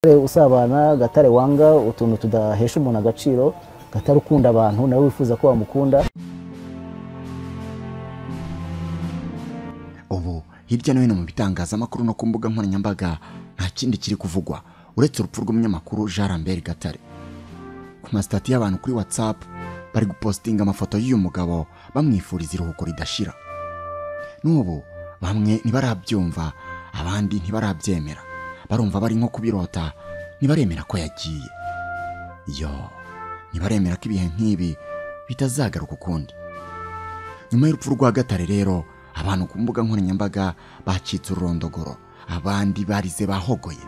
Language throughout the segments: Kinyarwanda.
Usabana, Gatare wanga utuntu tudahesha umuntu agaciro, Gatare ukunda abantu nawe wifuza ko bamukunda. Ubu hirya no hino mu bitangazamakuru no ku mbuga nkoranyambaga nta kindi kiri kuvugwa uretse urupfu rw'umunyamakuru Jean Lambert Gatare. Ku masitati y'abantu kuri WhatsApp bari gupostinga amafoto y'uyu mugabo bamwifuriza iruhuko ridashira. N'ubu bamwe ntibarabyumva, abandi ntibarabyemera, barumva bari nko kubirota, ntibaremera ko yagiye. Yo, ntibaremera ko ibihe nk'ibi bitazagaruka ukundi. Nyuma y'urupfu rwa Gatare rero, abantu ku mbuga nkoranyambaga bacitse ururondogoro, abandi barize bahogoye.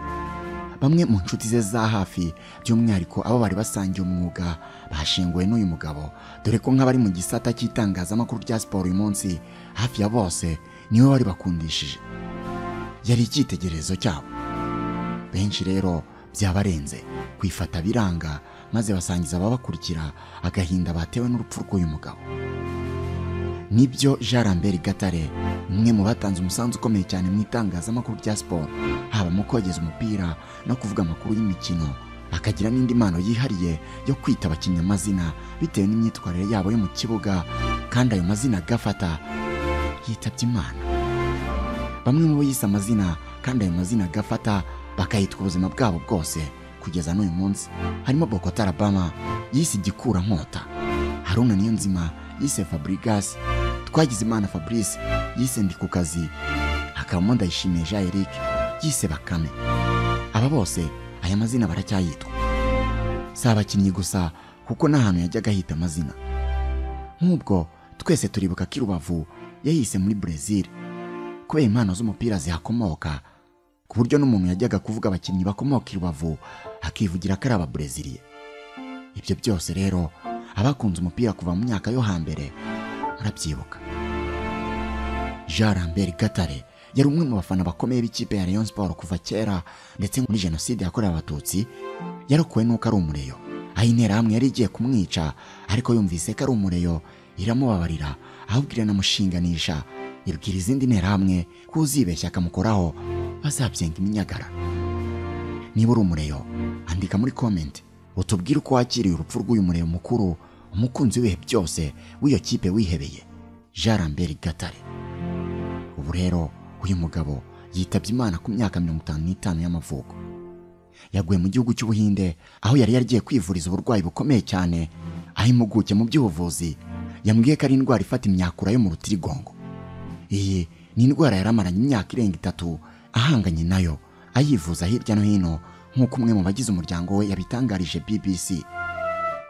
Bamwe mu nshuti ze za hafi, by'umwihariko abo bari basangiye umwuga, bashinguwe n'uyu mugabo, dore ko nk'abari mu gisata cy'itangazamakuru rya siporo uyu munsi hafi ya bose niwe wari bakundishije. Yari icyitegererezo cyabo. Benshi rero byabarenze kwifata biranga, maze basangiza ababakurikira agahinda batewe n'urupfu rw'uyu mugabo. Nibyo Jean Lambert Gatare, umwe mu batanze umusanzu ukomeye cyane mu itangazamakuru rya siporo, haba mu kogeza umupira no kuvuga amakuru y'imikino, akagira n'indi mpano yihariye yo kwita abakinnyi amazina bitewe n'imyitwarire yabo yo mu kibuga, kandi ayo mazina agafata, yitabye Imana. Bamwe mu bo yise amazina kandi ayo mazina agafata bakayitwa ubuzima bwabo bwose kugeza n'uyu munsi, harimo Bokota Alabama yise Igikurankota, Haruna Niyonzima yise Fabregas, Twagizimana Fabrice yise Ndikukazi, hakabamo Ndayishimiye Jean Eric yise Bakame. Aba bose aya mazina baracyayitwa. Si abakinnyi gusa kuko n'ahantu yajyaga ahita amazina. Nk'ubwo twese turibuka ko i Rubavu yahise muri Brazil kubera impano z'umupira zihakomoka, ku buryo n'umuntu yajyaga kuvuga abakinnyi bakomoka i Rubavu akivugira ko ari Ababreziliye. Ibyo byose rero abakunze umupira kuva mu myaka yo hambere murabyibuka. Jean Lambert Gatare yari umwe mu bafana bakomeye b'ikipe ya Rayon Sport kuva kera, ndetse muri Jenoside yakorewe Abatutsi yarokowe n'uko ari umureyo. Aho Interahamwe yari igiye kumwica, ariko yumvise ko ari umureyo iramubabarira, ahubwo iranamushinganisha, ibwira izindi Interahamwe ko uzibeshya akamukoraho bazabyenga iminyagara. Niba uri umureyo, andika muri comment utubwire uko wakiriye urupfu rw'uyu mureyo mukuru, umukunzi w'ibihe byose w'iyo kipe wihebeye, Jean Lambert Gatare. Ubu rero uyu mugabo yitabye Imana ku myaka 55 y'amavuko. Yaguye mu gihugu cy'Ubuhinde aho yari yaragiye kwivuriza uburwayi bukomeye cyane, aho impuguke mu by'ubuvuzi yambwiye ko ari indwara ifata imyakura yo mu rutirigongo. Iyi ni indwara yaramaranye imyaka irenga 3 ahanganye nayo, ayivuza hirya no hino, nk'uko umwe mu bagize umuryango we yabitangarije BBC.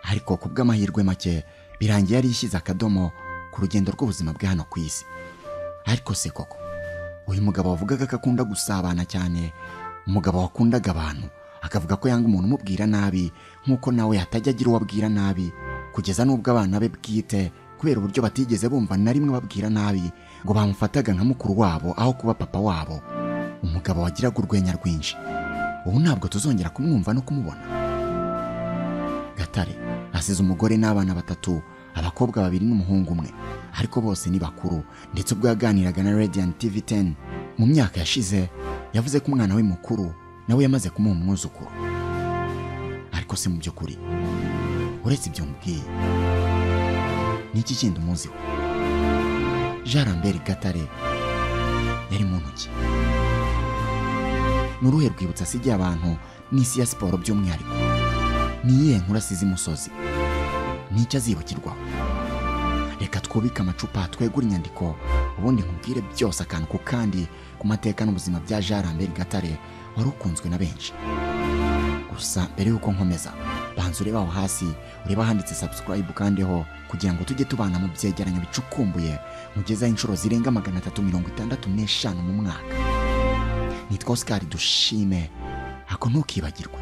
Ariko ku bw'amahirwe make birangiye yari yishyize akadomo ku rugendo rw'ubuzima bwe hano ku isi. Ariko se koko uyu mugabo wavugaga ko akunda gusabana cyane, umugabo wakundaga abantu, akavuga ko yanga umuntu umubwira nabi nk'uko nawe atajya agira uwo abwira nabi, kugeza n'ubwo abana be bwite kubera uburyo batigeze bumva na rimwe babwira nabi ngo bamufataga nka mukuru wabo aho kuba papa wabo. Umugabo wagiraga urwenya rwinshi, ubu ntabwo tuzongera kumwumva no kumubona. Gatare asize umugore n'abana 3, abakobwa 2 n'umuhungu umwe, ariko bose ni bakuru. Ndetse ubwo yaganiraga na Radiant TV 10 mu myaka yashize, yavuze ko umwana we mukuru nawe yamaze kumuha umwuzukuru. Ariko se mu by'ukuri uretse ibyo mubwiye, niki kindi umuziho? Jean Lambert Gatare yari muntu ki? Ni uruhe rwibutso asigiye abantu n'isi ya siporo by'umwihariko? Ni iyihe nkuru asize imusozi? Ni icyo azibukirwaho? Reka twubike amacupa, twegure inyandiko, ubundi nkubwire byose akantu ku kandi ku mateka n'ubuzima bya Jean Lambert Gatare wari ukunzwe na benshi. Gusa mbere y'uko nkomeza, banza urebe aho hasi, urebe ahanditse subscribe ukandeho kugira ngo tujye tubana mu byegeranyo bicukumbuye mugezaho inshuro zirenga 365 mu mwaka. Nitwa Oscar Dushime, ako ntukibagirwe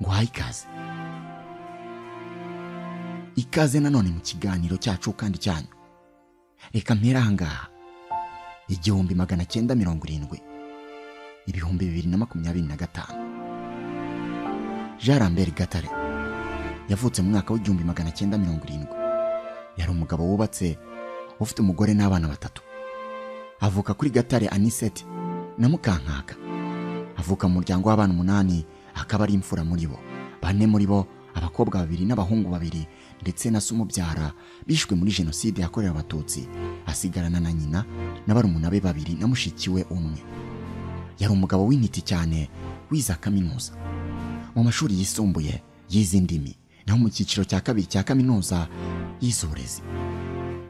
nguhaye ikaze. Ikaze nanone mu kiganiro cyacu kandi cyanyu. Reka mpera ahangaha. 1970, 2025. Jean Lambert Gatare yavutse mu mwaka w'1970. Yari umugabo wubatse, ufite umugore n'abana 3. Avuka kuri Gatare Anisette na Mukankaka. Avuka mu muryango w'abana 8, akaba ari imfura muri bo. 4 muri bo, abakobwa 2 n'abahungu 2 ndetse na se umubyara, bishwe muri jenoside yakorewe Abatutsi, asigarana na nyina na barumuna be 2 na mushiki we umwe. Yari umugabo w'intiti cyane, wize kaminuza. Mu mashuri yisumbuye yize indimi, naho mu cyiciro cya kabiri cya kaminuza yize uburezi.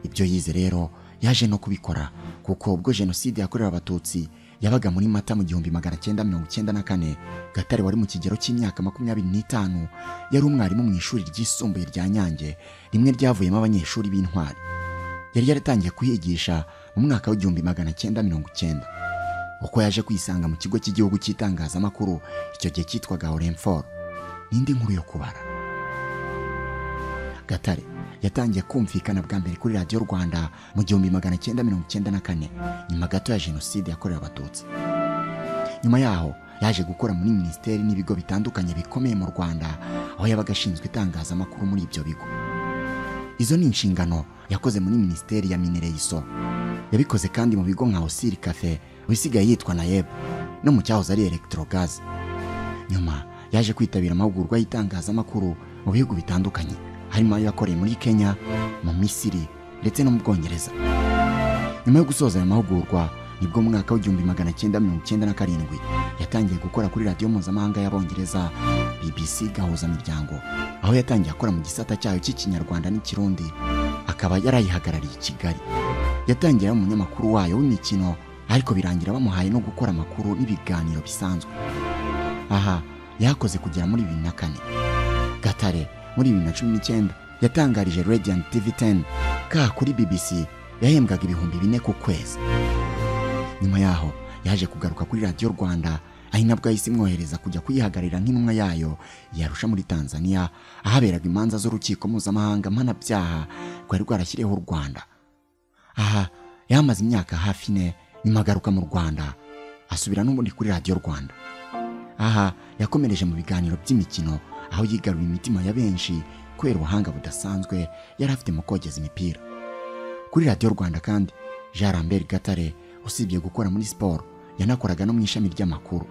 Ibyo yize rero yaje no kubikora, kuko ubwo jenoside yakorewe Abatutsi yabaga muri Mata mu 1994, Gatare wari mu kigero cy'imyaka 25 yari umwarimu mu ishuri ryisumbuye rya Nyange, rimwe ryavuyemo abanyeshuri b'intwari. Yari yaratangiye kuhigisha mu mwaka wa 1990. Uko yaje kwisanga mu kigo cy'igihugu cy'itangazamakuru icyo gihe cyitwaga Orinfor, n'indi nkuru yo kubara. Gatare yatangiye kumvikana bwa mbere kuri Radio Rwanda mu 1994, nyuma gato ya jenoside yakorewe Abatutsi. Nyuma yaho yaje gukora muri minisiteri n'ibigo bitandukanye bikomeye mu Rwanda, aho yabaga ashinzwe itangazamakuru muri ibyo bigo. Izo ni inshingano yakoze muri minisiteri ya Minereiso. Yabikoze kandi mu bigo nka Osiri Cafe, wisigaye yitwa Naeb, no mu cyahoze ari Electrogaz. Nyuma yaje kwitabira amahugurwa y'itangazamakuru mu bihugu bitandukanye, harimo ayo yakoreye muri Kenya, mu Misiri ndetse no mu Bwongereza. Nyuma yo gusoza aya mahugurwa, nibwo mu mwaka wa 1997 yatangiye gukora kuri radiyo mpuzamahanga y'Abongereza BBC Gahuza Miryango, aho yatangiye akora mu gisata cyayo cy'Ikinyarwanda n'Ikirundi, akaba yarayihagarariye i Kigali. Yatangiye ari umunyamakuru wayo w'imikino, ariko birangira bamuhaye no gukora amakuru n'ibiganiro bisanzwe. Aha yakoze kugera muri 2004. Gatare muri 2019 yatangarije Radiant TV 10 ka kuri BBC yahembwaga 4000 ku kwezi. Nyuma yaho yaje kugaruka kuri Radio Rwanda, aho nabwo yahise imwohereza kujya kuyihagararira nk'intumwa yayo yarusha muri Tanzania, ahaberaga imanza z'urukiko mpuzamahanga mpanabyaha rwari rwarashyiriyeho u Rwanda. Aha yamaze imyaka hafi 4, nyuma agaruka mu Rwanda asubira n'ubundi kuri Radio Rwanda. Aha yakomereje mu biganiro by'imikino, aho yigaruye imitima ya benshi kubera ubuhanga budasanzwe yari afite mu kogeza imipira. Kuri Radio Rwanda kandi Jean Lambert Gatare usibye gukora muri siporo, yanakoraga no mu ishami ry'amakuru.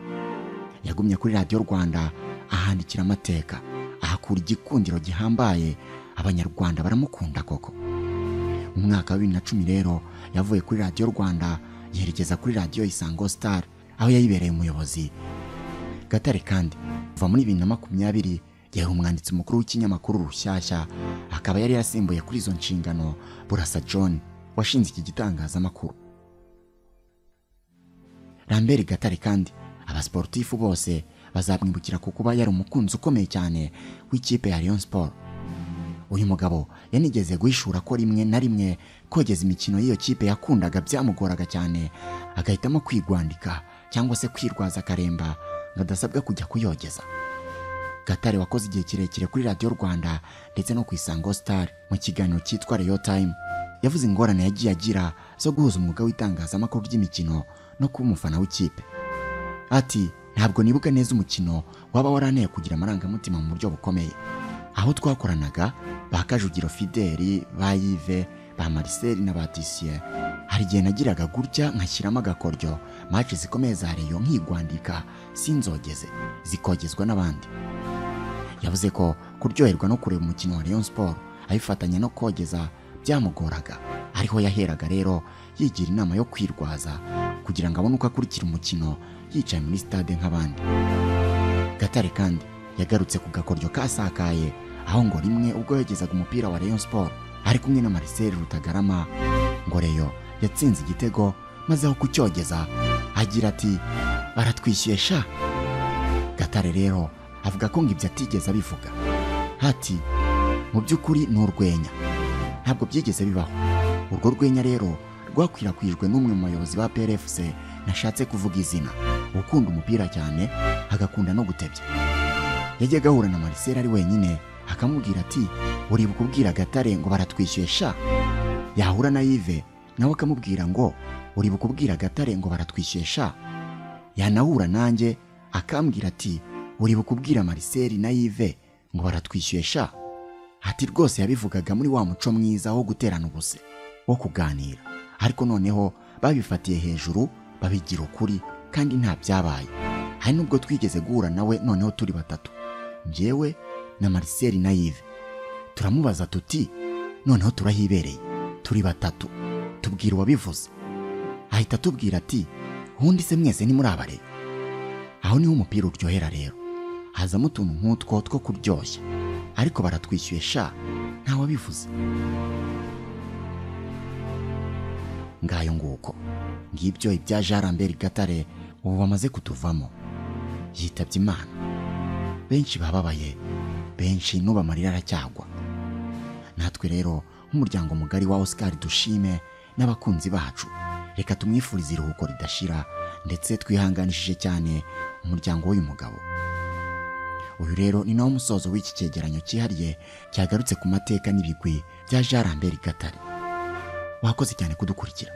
Yagumye kuri Radio Rwanda ahandikira amateka, ahakura igikundiro gihambaye, Abanyarwanda baramukunda koko. Mu mwaka wa 2010 rero yavuye kuri Radio Rwanda yerekeza kuri Radio Isango Star, aho yayibereye umuyobozi. Gatare kandi kuva muri 2020 yari umwanditsi mukuru w'ikinyamakuru Rushyashya, akaba yari yasimbuye kuri izo nshingano Burasa John washinze iki gitangazamakuru. Lambert Gatare kandi abasportifu bose bazamwibukira ku kuba yari umukunzi ukomeye cyane w'ikipe ya Rayon Sport. Uyu mugabo yanigeze guhishura ko rimwe na rimwe kogeza imikino y'iyo kipe yakundaga byamugoraga cyane, agahitamo kwigwandika cyangwa se kwirwaza akaremba ngo adasabwa kujya kuyogeza. Gatare wakoze igihe kirekire kuri Radio Rwanda ndetse no ku Isango Star mu kiganiro cyitwa Real Time, yavuze ingorane yagiye agira zo guhuza umwuga w'itangazamakuru ry'imikino no kuba umufana w'ikipe. Ati ntabwo nibuka neza umukino waba waranteye kugira amarangamutima mu buryo bukomeye. Aho twakoranaga ba Kajugiro Fideli, ba Yves, ba Marcel na ba Tisier, hari igihe nagiraga gutya nkashyiramo agakoryo, match zikomeye za Rayon nkigwandika sinzogeze, zikogezwa n'abandi. Yavuze ko kuryoherwa no kureba umukino wa Rayon Sport abifatanya no kogeza byamugoraga, ariho yaheraga rero yigira inama yo kwirwaza kugira ngo abone uko akurikira umukino yicaye muri stade nk'abandi. Gatare kandi yagarutse ku gakoryo kasakaye, aho ngo rimwe ubwo yagezaga umupira wa Rayon Sport ari kumwe na Marcel Rutagarama, ngo Rayon yatsinze igitego maze aho kucyogeza agira ati baratwishyuye sha. Gatare rero avuga ko ngo ibyo atigeze abivuga. Ati mu by'ukuri ni urwenya, ntabwo byigeze bibaho. Urwo rwenya rero rwakwirakwijwe n'umwe mu bayobozi ba PRFC, nashatse kuvuga izina, ukunda umupira cyane agakunda no gutebya. Yajyaga ahura na Marcel ari wenyine akamubwira ati uribuka ubwira Gatare ngo baratwishyuye sha. Yahura na Yves nawe akamubwira ngo uribuka ubwira Gatare ngo baratwishyuye sha. Yanahura nanjye akambwira ati uribuka ubwira Marcel na Yves ngo baratwishyuye sha. Ati rwose yabivugaga muri wa muco mwiza wo guterana ubuse, wo kuganira, ariko noneho babifatiye hejuru babigira ukuri kandi nta byabaye. Hari nubwo twigeze guhura nawe noneho turi batatu, njyewe na Marcel na Yves. Turamubaza tuti noneho turahibereye turi batatu, tubwira uwabivuze. Ahita atubwira ati ubundi se mwese ni muri abare. Aho niho umupira uryohera rero, hazamo utuntu nk'utwo two kuryoshya, ariko baratwishyuye sha, ntawabivuze. Ngayo nguko, ngibyo ibya Jean Lambert Gatare ubu bamaze kutuvamo. Yitabye Imana, benshi bababaye, benshi n'ubu amarira aracyagwa. Natwe rero nk'umuryango mugari wa Oscar Dushime n'abakunzi bacu, reka tumwifurize iruhuko ridashira, ndetse twihanganishije cyane umuryango w'uyu mugabo. Uyu rero ni nawo musozo w'iki cyegeranyo cyihariye cyagarutse ku mateka n'ibigwi bya Jean Lambert Gatare. Wakoze cyane kudukurikira.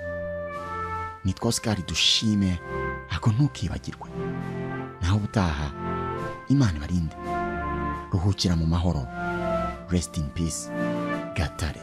Nitwa Oscar Dushime, ako ntukibagirwe. Naho ubutaha, Imana ibarinde. Ruhukira mu mahoro. Rest in peace, Gatare.